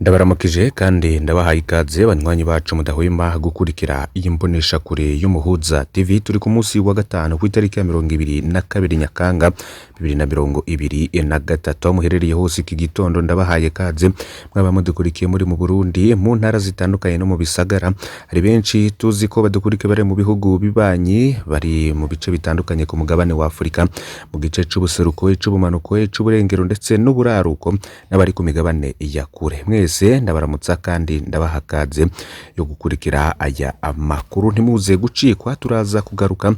Ndabaramukije kandi ndabahaye ikaze banywanyi bacu mudahwema gukurikira iyi mboneshakure y'Umuhuza TV. Turi ku munsi wa gatanu ku itariki ya 22 Nyakanga 2023. Aho muherereye hose iki gitondo ndabahaye ikaze, mwaba mudukurikiye muri mu Burundi, mu ntara zitandukanye no mu bisagara. Hari benshi tuzi ko badukurikiye bari mu bihugu bibanyi, bari mu bice bitandukanye ku mugabane wa Afurika, mu gice c'ubuseruko, ic'ubumanuko, ic'uburengero ndetse n'uburaruko, n'abari ku migabane ya kure. Mwese ndabaramutsa kandi ndabaha ikaze yo gukurikira aya amakuru. Ntimuze gucikwa, turaza kugaruka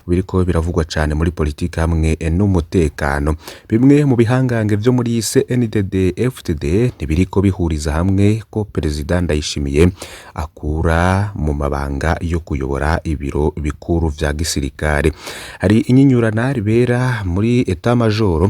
biriko biravugwa cane muri politiki hamwe n'umutekano. Bimwe mu bihangange vyo muri CNDD FDD ntibiriko bihuriza hamwe ko Perezida Ndayishimiye akura mu mabanga yo kuyobora ibiro bikuru vya gisirikare. Hari inyinyurana ribera muri état major.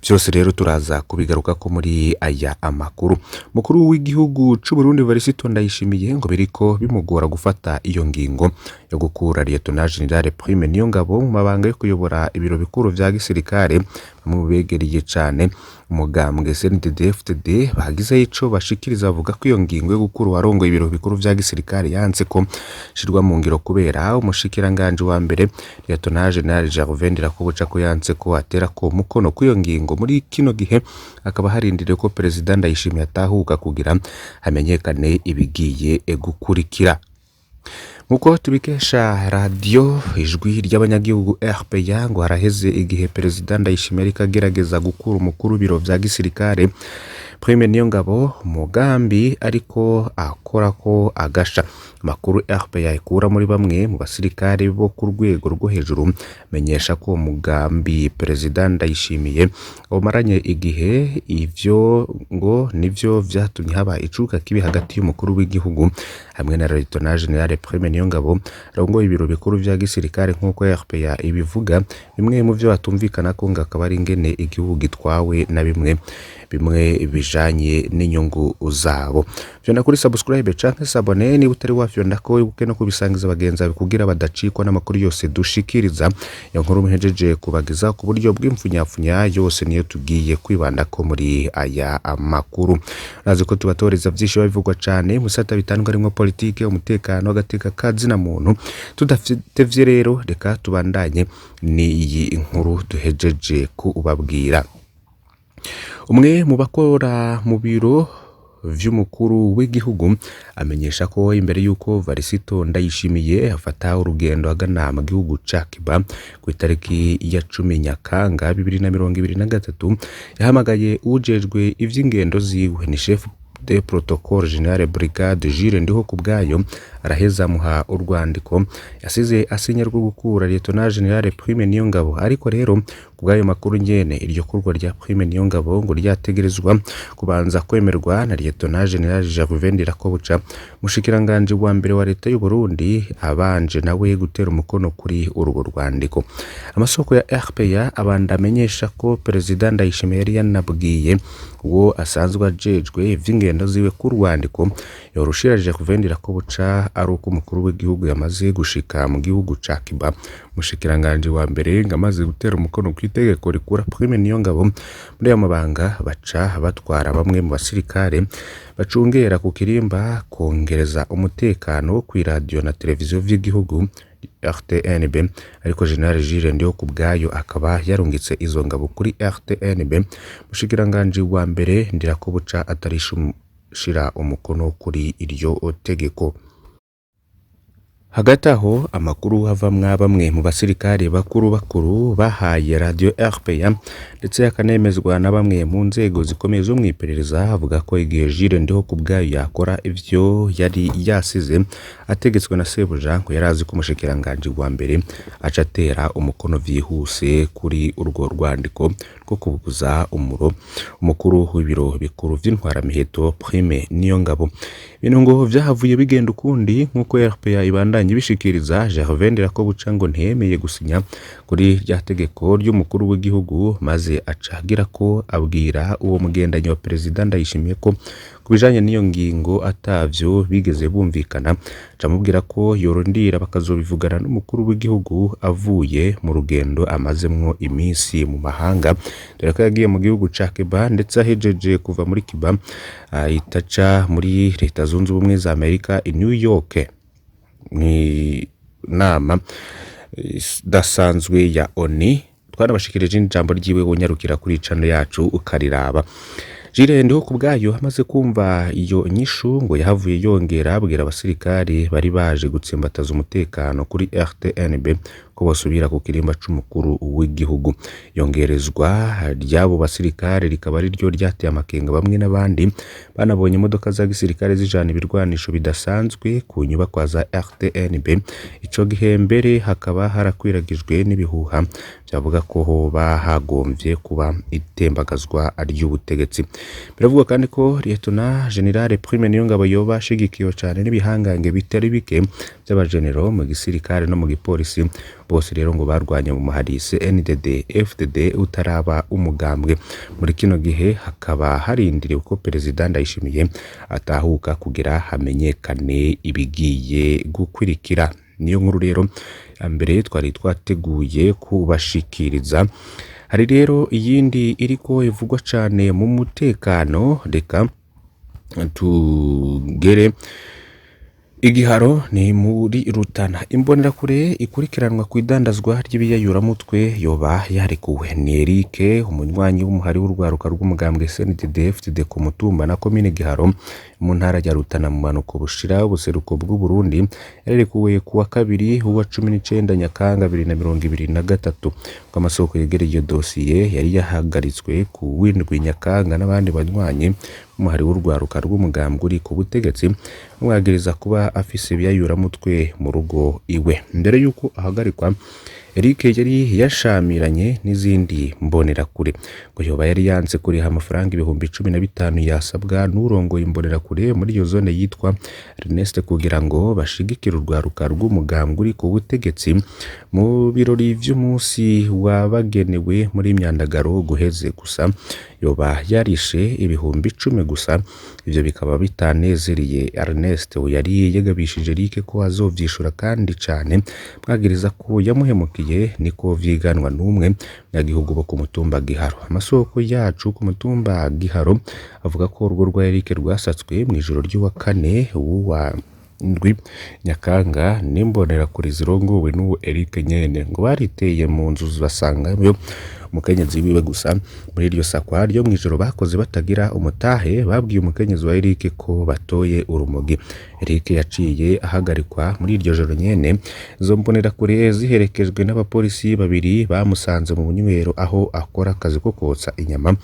Vyose rero turaza kubigarukako muri aya amakuru. Mukuru w'igihugu c'Uburundi Varisito Ndayishimiye ngo biriko bimugora gufata iyo ngingo yo gukura Lieutenant General Prime Niyongabo mu mabanga yo kuyobora ibiro bikuru vya gisirikare. Bamwe mu begereye cane umugambwe CNDD-FDD bagize ico bashikiriza, bavuga ko iyo ngingo yo gukura uwarongoye ibiro bikuru vya gisirikare yanse ko shirwa mu ngiro kubera umushikiranganji wa mbere Lieutenant General Gervais Ndirakobuca ko yanse ko atera ko mukono kw'iyo ngingo. Muri kino gihe akaba harindiriye ko Perezida Ndayishimiye atahuka kugira hamenyekane ibigiye gukurikira. Nkuko tubikesha radiyo Ijwi ry'Abanyagihugu RPA, ngo haraheze igihe Perezida Ndayishimiye ariko agerageza gukura umukuru w'ibiro vya gisirikare Prime Niyongabo, umugambi ariko akora ko agasha. Amakuru RPA ikura muri bamwe mu basirikare bo ku rwego rwo hejuru menyesha ko uwo mugambi Perezida Ndayishimiye umaranye igihe. Ivyo ngo nivyo vyatumye haba icuka kibi hagati y'umukuru w'igihugu hamwe na Lieutenant General Prime Niyongabo arongoye ibiro bikuru vya gisirikare. Nk'uko RPA ibivuga, bimwe mu vyo batumvikana ko ngo akaba ari ingene igihugu gitwawe na bimwe bimwe bijanye n'inyungu zabo. Vyonda kuri subscribe canke s'abonner niba utari wafyonda ko, wibuke no kubisangiza bagenzi bawe kugira badacikwa n'amakuru yose dushikiriza. Iyo nkuru muhejeje kubageza ku buryo bw'imfunyapfunya yose niyo tugiye kwibandako muri aya amakuru. Urazi ko tubatoreza vyinshi biba bivugwa cane mu bisata bitandukanye, harimwo politike, umutekano, agateka ka zina muntu. Tudatevye rero, reka tubandanye n'iyi nkuru duhejeje kubabwira. Umwe mu bakora mu biro vy'umukuru w'igihugu amenyesha ko imbere y'uko Varisito Ndayishimiye afata urugendo agana mu gihugu ca Cuba ku itariki ya 10 Nyakanga 2023, yahamagaye uwujejwe ivy'ingendo ziwe, ni chef de protocole général brigade Jules Ndiho kubwayo, araheza amuha urwandiko yasize asinya rwo gukura Lieutenant General Prime Niyongabo. Ariko rero kubw'ayo makuru nyene, iryo kurwa rya Prime Niyongabo ngo ryategerezwa kubanza kwemerwa na Lieutenant General Gervais Ndirakobuca, mushikiranganje wa mbere wa leta y'u Burundi, abanje nawe gutera umukono kuri urwo rwandiko. Amasoko ya RPA abanda amenyesha ko Perezida Ndayishimiye yari yanabwiye uwo asanzwe ajejwe ivy'ingendo ziwe ku rwandiko yorushira Gervais Ndirakobuca ari uko umukuru w'igihugu yamaze gushika mu gihugu ca Cuba. Mushikiranganje wa mbere ngo amaze gutera umukono kw'itegeko rikura Prime Niyongabo muri ayo mabanga, baca batwara bamwe mu basirikare bacungera ku kirimba kongereza umutekano kw'iradiyo na televiziyo vy'igihugu RTNB. Ariko General Jules Ndiho kubwayo akaba yarungitse izo ngabo kuri RTNB mushikiranganje wa mbere Ndirakobuca atarishira umukono kuri iryo tegeko. Hagati aho, amakuru avamwa bamwe mu basirikare bakuru bakuru bahaye radio RPA ndetse akanemezwa na bamwe mu nzego zikomeye zo mw'iperereza, avuga ko igihe Jules Ndiho kubwayo yakora ivyo yari yasize ategetswe na sebuja, ngo yari azi ko umushikiranganji wa mbere aca atera umukono vyihuse kuri urwo rwandiko rwo kubuza umuro umukuru w'ibiro bikuru vy'intwaramiheto Prime Niyongabo. Ibintu ngo vyahavuye bigenda ukundi. Nk'uko RPA ibandanya ibishikiriza, Gervais Ndirakobuca ngo ntiyemeye gusinya kuri rya tegeko ry'umukuru w'igihugu, maze aca agira ko abwira uwo mugendanyi wa Perezida Ndayishimiye ko Ku bijanye n'iyo ngingo atavyo bigeze bumvikana, camubwira ko yorondira bakazobivugana n'umukuru w'igihugu avuye mu rugendo amazemwo iminsi mu mahanga, dore ko yagiye mu gihugu ca Cuba, ndetse ahejeje kuva muri Cuba ahita aca muri Leta Zunze Ubumwe za Amerika i New York mw'inama idasanzwe ya ONU. Twanabashikirije ijambo ryiwe, wonyarukira kuri channel yacu ukariraba. Jules Ndihokubwayo amaze kumva iyo nyishu, ngo yahavuye yongera abwira abasirikari bari baje gutsimbataza umutekano kuri RTNB ko bosubira ku kirimba c'umukuru w'igihugu. Yongerezwa ry'abo basirikare rikaba ari ryo ryateye amakenga bamwe n'abandi banabonye imodoka za gisirikare zijana ibirwanisho bidasanzwe ku nyubakwa za RTNB. Ico gihe mbere hakaba harakwiragijwe n'ibihuha vyavuga ko hoba hagomvye kuba itembagazwa ry'ubutegetsi. Biravugwa kandi ko Lieutenant General Prime Niyongabo yoba ashigikiwe cane n'ibihangange bitari bike vy'abajenero mu gisirikare no mu gipolisi. Bose rero ngo barwanye mu muhari CNDD FDD utaraba umugambwe. Muri kino gihe hakaba harindiriwe ko Perezida Ndayishimiye atahuka kugira hamenyekane ibigiye gukwirikira. Niyo nkuru rero mbere twari twateguye kubashikiriza. Hari rero iyindi iriko ivugwa cane mu mutekano, reka tugere igiharo ni muri Rutana. Imbonerakure ikurikiranwa ku idandazwa ry'ibiyayuramutwe yoba yarekuwe. Ni Eric, umunywanyi w'umuhari w'urwaruka rw'umugambwe CNDD-FDD ku mutumba na komine Giharo mu ntara ya Rutana mu manuko bushira ubuseruko bw'u Burundi, yarekuwe kuwa kabiri uwa 19 Nyakanga 2023. Ko amasoko yegereye iyo dosiye, yari yahagaritswe ku w'indwi Nyakanga n'abandi banywanyi b'umuhari w'urwaruka rw'umugambwe uri ku butegetsi, bamwagiriza kuba afise ibiyayuramutwe mu rugo iwe. Mbere yuko ahagarikwa, Eric yari yashamiranye n'izindi mbonerakure, ngo yoba yari yanse kuriha amafaranga 15,000 yasabwa n'urongoye imbonerakure muri iyo zone yitwa Ernest kugira ngo bashigikire urwaruka rw'umugambwe uri ku butegetsi mu birori vy'umunsi wabagenewe muri Myandagaro guheze. Gusa yoba yarishe 10,000 gusa, ivyo bikaba bitanezereye Ernest yari yagabishije Eric ko azovyishura kandi cane, mwagiriza ko yamuhemukiye. Niko vyiganwa n'umwe munyagihugu bo ku mutumba Giharo. Amasoko yacu ku mutumba Giharo avuga ko urugo rwa Eric rwasatswe mw'ijoro ry'uwa kane w'uwa ndwi Nyakanga n'imbonerakure zirongowe n'uwo Eric nyene. Ngo bariteye mu nzu basangayo umukenyezi wiwe gusa. Muri iryo sakwa ryo mw'ijoro bakoze batagira umutahe, babwiye umukenyezi wa Eric ko batoye urumogi. Eric yaciye ahagarikwa muri iryo joro nyene, izo mbonerakure ziherekejwe n'abapolisi babiri bamusanze mu bunywero aho akora akazi ko kotsa inyama.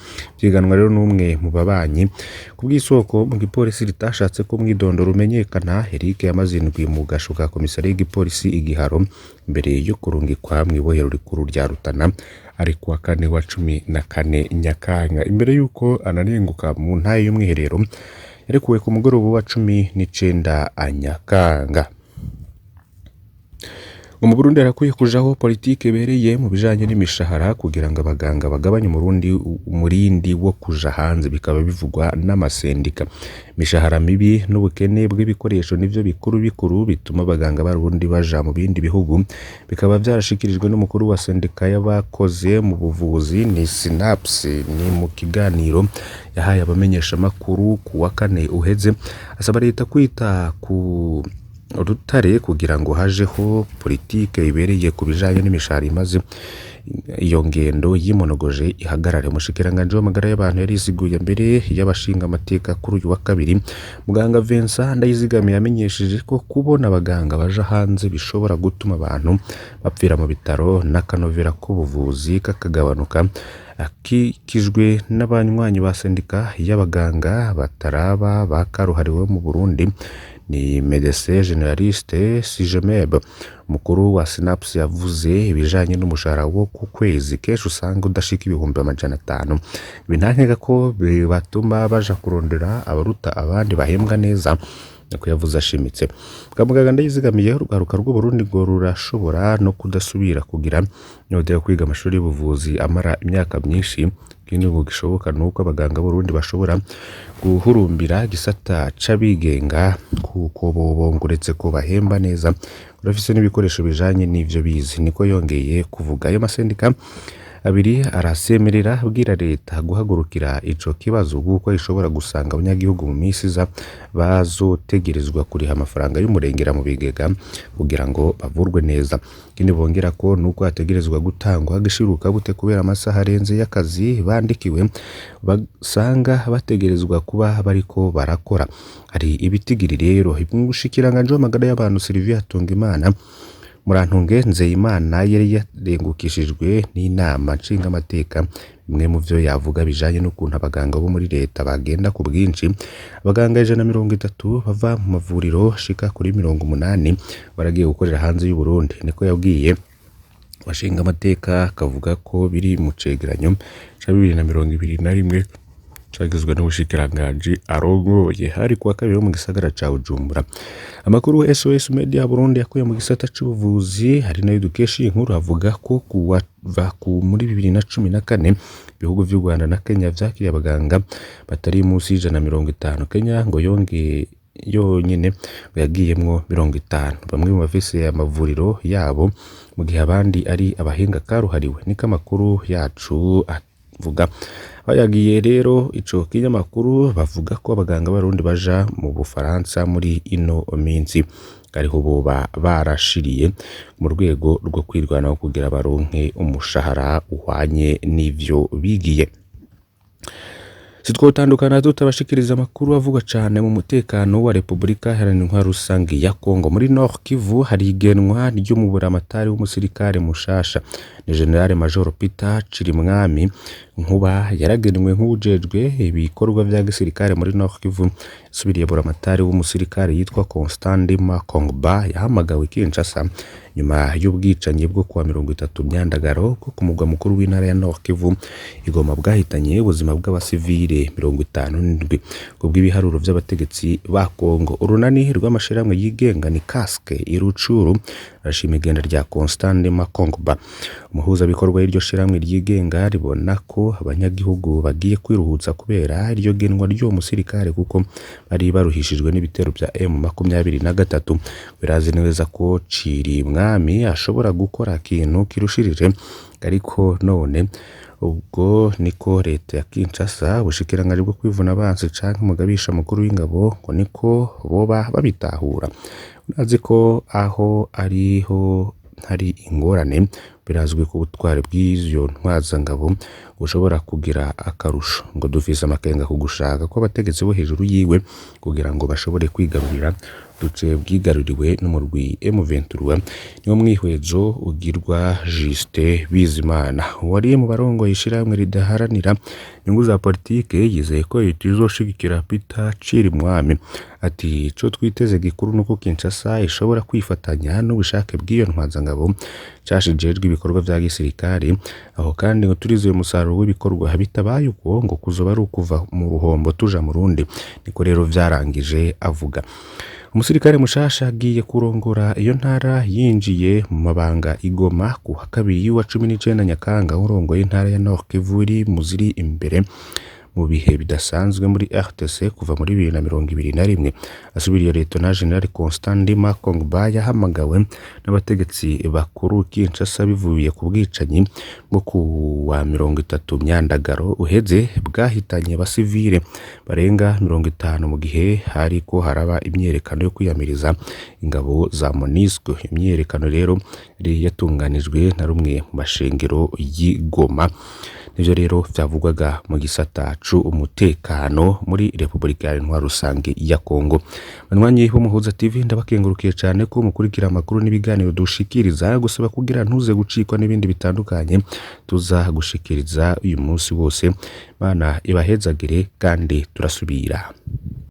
Vyiganwa rero n'umwe mu babanyi. Ku bw'isoko mu gipolisi ritashatse ko umwidondoro umenyekana, Eric yamaze indwi mu gasho ka komisariya y'igipolisi igiharo mbere yo kurungikwa mw'ibohero rikuru rya Rutana ari kuwa kane wa 14 Nyakanga, imbere yuko anarenguka mu ntahe y'umwiherero. Yarekuwe ku mugoroba wa 19 Nyakanga. Ngo mu Burundi harakwiye kujaho politike ibereye mu bijanye n'imishahara kugira ngo abaganga bagabanye umurundi umurindi wo kuja hanze, bikaba bivugwa n'amasendika. Imishahara mibi n'ubukene bw'ibikoresho nivyo bikuru bikuru bituma abaganga b'Abarundi baja mu bindi bihugu, bikaba vyarashikirijwe n'umukuru wa sendika y'abakoze mu buvuzi ni Synapse. Ni mu kiganiro yahaye abamenyeshamakuru ku wa kane uheze, asaba leta kwita ku rutare kugira ngo hajeho politike ibereye ku bijanye n'imishahara, imaze iyo ngendo yimonogoje ihagarare. Umushikiranganji w'amagara y'abantu yarisiguye mbere y'abashinga amateka kuri uyu wa kabiri. Muganga Vincent Ndayizigamiye yamenyesheje ko kubona abaganga baja hanze bishobora gutuma abantu bapfira mu bitaro n'akanovera k'ubuvuzi kakagabanuka. Akikijwe n'abanywanyi ba sendika y'abaganga bataraba bakaruhariwe mu Burundi ni Medecin Generaliste Sijemeb, umukuru wa Synapse yavuze ibijanye n'umushahara wo ku kwezi kenshi usanga udashika 500,000. Ibi nta nkeka ko bibatuma baja kurondera abaruta abandi bahembwa neza. Niko yavuze ashimitse. Bwa muganga Ndayizigamiye, urwaruka rw'Uburundi ngo rurashobora no kudasubira kugira inyota yo kwiga amashuri y'ubuvuzi amara imyaka myinshi. Ikindi ngo gishoboka nuko abaganga b'Uburundi bashobora guhurumbira igisata c'abigenga, kuko bobo ngo uretse ko bahemba neza barafise n'ibikoresho bijanye n'ivyo bize, niko yongeye kuvuga. Ayo masendika abiri arasemerera abwira leta guhagurukira ico kibazo, kuko ishobora gusanga abanyagihugu mu misi iza bazotegerezwa kuriha amafaranga y'umurengera mu bigega kugira ngo bavurwe neza. Ikindi bongera ko nuko hategerezwa gutangwa agashiruka bute kubera amasaha arenze y'akazi bandikiwe basanga bategerezwa kuba bariko barakora. Hari ibitigiri rero umushikiranganji w'amagara y'abantu Sylvie Hatungimana Murantunge Nzeyimana yari yarengukishijwe n'inama nshingamateka. Bimwe mu vyo yavuga bijanye n'ukuntu abaganga bo muri leta bagenda ku bwinshi, abaganga 130 bava mu mavuriro ashika kuri 80 baragiye gukorera hanze y'Uburundi, niko yabwiye abashingamateka, akavuga ko biri mu cegeranyo ca 2021 cagizwe n'ubushikiranganji arongoye. Hari kuwa kabiri wo mu gisagara ca Bujumbura. Amakuru SOS Media Burundi yakuye mu gisata c'ubuvuzi hari nayo dukesha iyi nkuru avuga ko kuva muri 2014 ibihugu vy'u Rwanda na Kenya vyakiriye abaganga batari munsi y'150. Kenya ngo yongeye yonyene ngo yagiyemwo 50, bamwe mu bafise amavuriro yabo, mu gihe abandi ari abahinga karuhariwe, niko amakuru yacu avuga. Bayagiye rero ico kinyamakuru bavuga ko abaganga b'Abarundi baja mu Bufaransa muri ino minsi ariho boba barashiriye mu rwego rwo kwirwanaho kugira baronke umushahara uhwanye n'ivyo bigiye. Sitwotandukana tutabashikiriza amakuru avugwa cane mu mutekano wa Repubulika Iharanira Intwaro Rusangi ya Kongo. Muri Nord Kivu hari igenwa ry'umuburamatari w'umusirikare mushasha, ni General Major Peter Cirimwami Nkuba yaragenwe nk'uwujejwe ibikorwa vya gisirikare muri Nord Kivu. Yasubiriye buramatari w'umusirikare yitwa Constant Ndima Kongba yahamagawe Kinshasa nyuma y'ubwicanyi bwo kuwa 30 Myandagaro bwo ku mugwa mukuru w'intara ya Nord Kivu Igoma bwahitanye ubuzima bw'abasivile 57 kubw'ibiharuro vy'abategetsi ba Kongo. Urunani rw'amashirahamwe yigenga ni Casque Irucuru arashima igenda rya Constant Ndima Kongba. Umuhuzabikorwa w'iryo shirahamwe ryigenga ribona ko abanyagihugu bagiye kwiruhutsa kubera iryo genwa ry'uwo musirikare, kuko bari baruhishijwe n'ibitero vya M23. Birazi neza ko Cirimwami ashobora gukora ikintu kirushirije, ariko none ubwo niko leta ya Kinshasa, ubushikiranganji bwo kwivuna abansi canke umugabisha mukuru w'ingabo ngo niko boba babitahura. Urazi ko aho ariho hari ingorane, birazwi ko ubutwari bw'izo ntwazangabo bushobora kugira akarusho. Ngo dufise amakenga ku gushaka kw'abategetsi bo hejuru yiwe kugira ngo bashobore kwigarurira uduce bwigaruriwe n'umurwi M23. Niwo mwihwezo ugirwa Justin Bizimana wari mu barongoye ishirahamwe ridaharanira inyungu za politike, yizeye ko leta izoshigikira Peter Cirimwami. Ati ico twiteze gikuru nuko Kinshasa ishobora kwifatanya n'ubushake bw'iyo ntwazangabo cashijejwe ibikorwa vya gisirikare. Aho kandi ngo turizeye umusaruro w'ibikorwa, bitabaye uko ngo kuzoba ari ukuva mu ruhombo tuja mu rundi, niko rero vyarangije avuga. Umusirikare mushasha agiye kurongora iyo ntara yinjiye mu mabanga Igoma ku wa kabiri wa 19 Nyakanga. Urongoye intara ya Nord Kivu iri mu ziri imbere mu bihe bidasanzwe muri RTC kuva muri 2021, asubiriye Lieutenant General Constant Ndima Kongba yahamagawe n'abategetsi bakuru Kinshasa bivuye ku bwicanyi bwo ku wa 30 Myandagaro uheze bwahitanye abasivile barenga 50 mu gihe hariko haraba imyiyerekano yo kwiyamiriza ingabo za MONUSCO. Imyiyerekano rero yari yatunganijwe na rumwe mu mashengero y'i Goma. Nivyo rero vyavugwaga mu gisata c'umutekano muri Repubulika Iharanira Rusangi ya Kongo. Banywanyi b'Umuhuza TV, ndabakengurukiye cane ko mukurikira amakuru n'ibiganiro dushikiriza, gusaba kugira ntuze gucikwa n'ibindi bitandukanye tuza gushikiriza uyu munsi wose. Mana ibahezagire kandi turasubira.